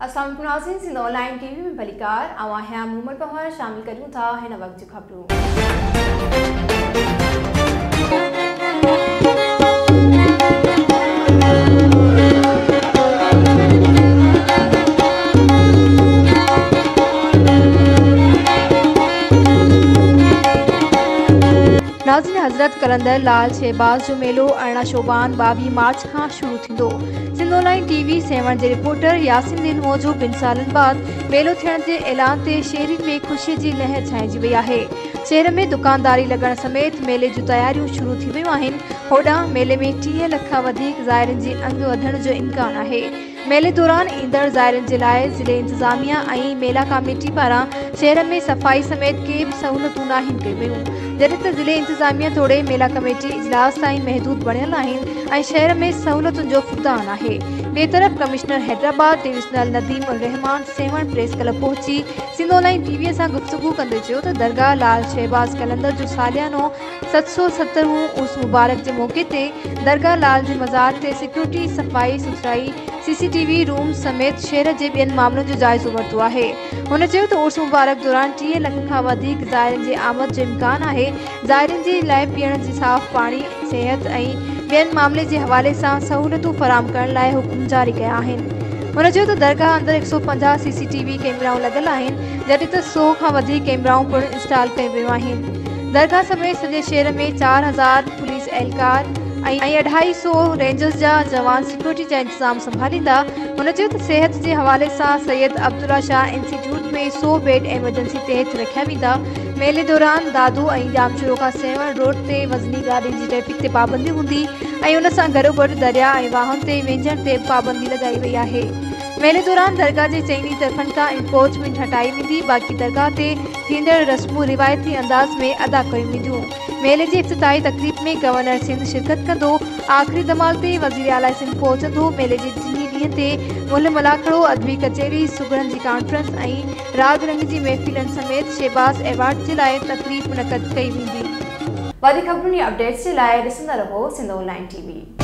अस्सलाम वालेकुम नाज़रीन, सिंध ऑनलाइन टीवी में भलीकार। आउं आहियां मूमल पंवार। शामिल करूं था हिन वक़्त जूं ख़बरूं। नाज़रीन, हज़रत कलंदर लाल शहबाज जो मेलो 18 शोबान 22 मार्च खां शुरू थींदो। सिंध ऑनलाइन टीवी सेवण जे रिपोर्टर यासिन दीन मूजिब 2 सालनि बाद मेलो थियण जे ऐलान ते शहरियुनि में ख़ुशी जी लहर छाइजी वई आहे। शहर में दुकानदारी लॻण समेत मेले जूं तयारियूं शुरू थी वियूं आहिनि। होॾां मेले में 30 लख खां वधीक ज़ाइरिन जे अंग वधण जो इम्कान आहे। मेले दौरान ईंदड़ ज़ाइरिन जे लाइ ज़िले इंतिज़ामिया ऐं मेला कमेटी पारां शहर में सफ़ाई समेत के बि सहूलियतूं नाहिनि कयूं वियूं, जॾहिं त ज़िले इंतिज़ामिया तोड़े मेला कमेटी इजलास ताईं महदूद बणियल आहिनि ऐं शहर में सहूलियतुनि जो फ़ुक़दान आहे। ॿिए तरफ़ commissioner Hyderabad divisional Nadeem ur Rehman Sehwan press club पहुची सिंध ऑनलाइन टीवी सां गुफ़्तगू कंदे चयो त दरगाह लाल शहबाज कलंदर जो सालियानो 770वों उर्स मुबारक जे मौक़े ते दरगाह लाल जे मज़ार ते सिक्योरिटी, सफ़ाई सुथराई, सीसीटीवी रूम समेत शहर जे ॿियनि मामलनि जो जाइज़ो वरितो आहे। हुन चयो त उर्स मुबारक दौरान 30 लख खां वधीक ज़ाइरिन जे आमद जो इम्कान आहे। ज़ाइरिन जे लाइ पीअण जे साफ़ पाणी, सिहत ऐं ॿियनि मामले जे हवाले सां सहूलियतूं फराहम करण लाइ हुकुम जारी कया आहिनि। हुन चयो त दरगाह अंदरि 150 सीसीटीवी कैमराऊं लॻल आहिनि, जॾहिं त 100 खां वधीक कैमराऊं पिणु इंस्टॉल कयूं वियूं आहिनि। दरगाह समेत सॼे शहर में 4000 पुलिस एहलकार ऐं 250 रेंजर्स जा जवान सिक्योरिटी जा इंतज़ाम संभालींदा। हुन चयो त सिहत जे हवाले सां सैयद अब्दुल्ला शाह इंस्टीट्यूट में 100 बेड एमरजेंसी तहत रखिया वेंदा। मेले दौरान दादू ऐं ॼामशोरो खां सेवण रोड ते वज़नी गाॾियुनि जी ट्रैफिक ते पाबंदी हूंदी ऐं उन सां गॾोगॾु दरिया ऐं वाहनि ते वेंझण ते पाबंदी लॻाई वई आहे। मेले दौरान दरगाह जे चइनी तरफ़नि खां इनक्रोचमेंट हटाई वेंदी, बाक़ी दरगाह ते थींदड़ रस्मूं रिवायती अंदाज़ में अदा कयूं वेंदियूं। मेले जी इफ्तिताही तक़रीब में गवर्नर सिंध शिरकत कंदो। आख़िरी धमाल ते वज़ीर आला सिंध पहुचंदो। मेले जे टिनी ॾींहं ते मुल मलाखड़ो, अदबी कचहरी, सुगड़नि जी कॉन्फ्रेंस ऐं राग रंग जी महफ़िलनि समेत शहबाज अवार्ड जे लाइ तक़रीब मुनक़द कई वेंदी। वधीक ख़बरुनि अपडेट्स जे लाइ ॾिसंदा रहो सिंध ऑनलाइन टीवी।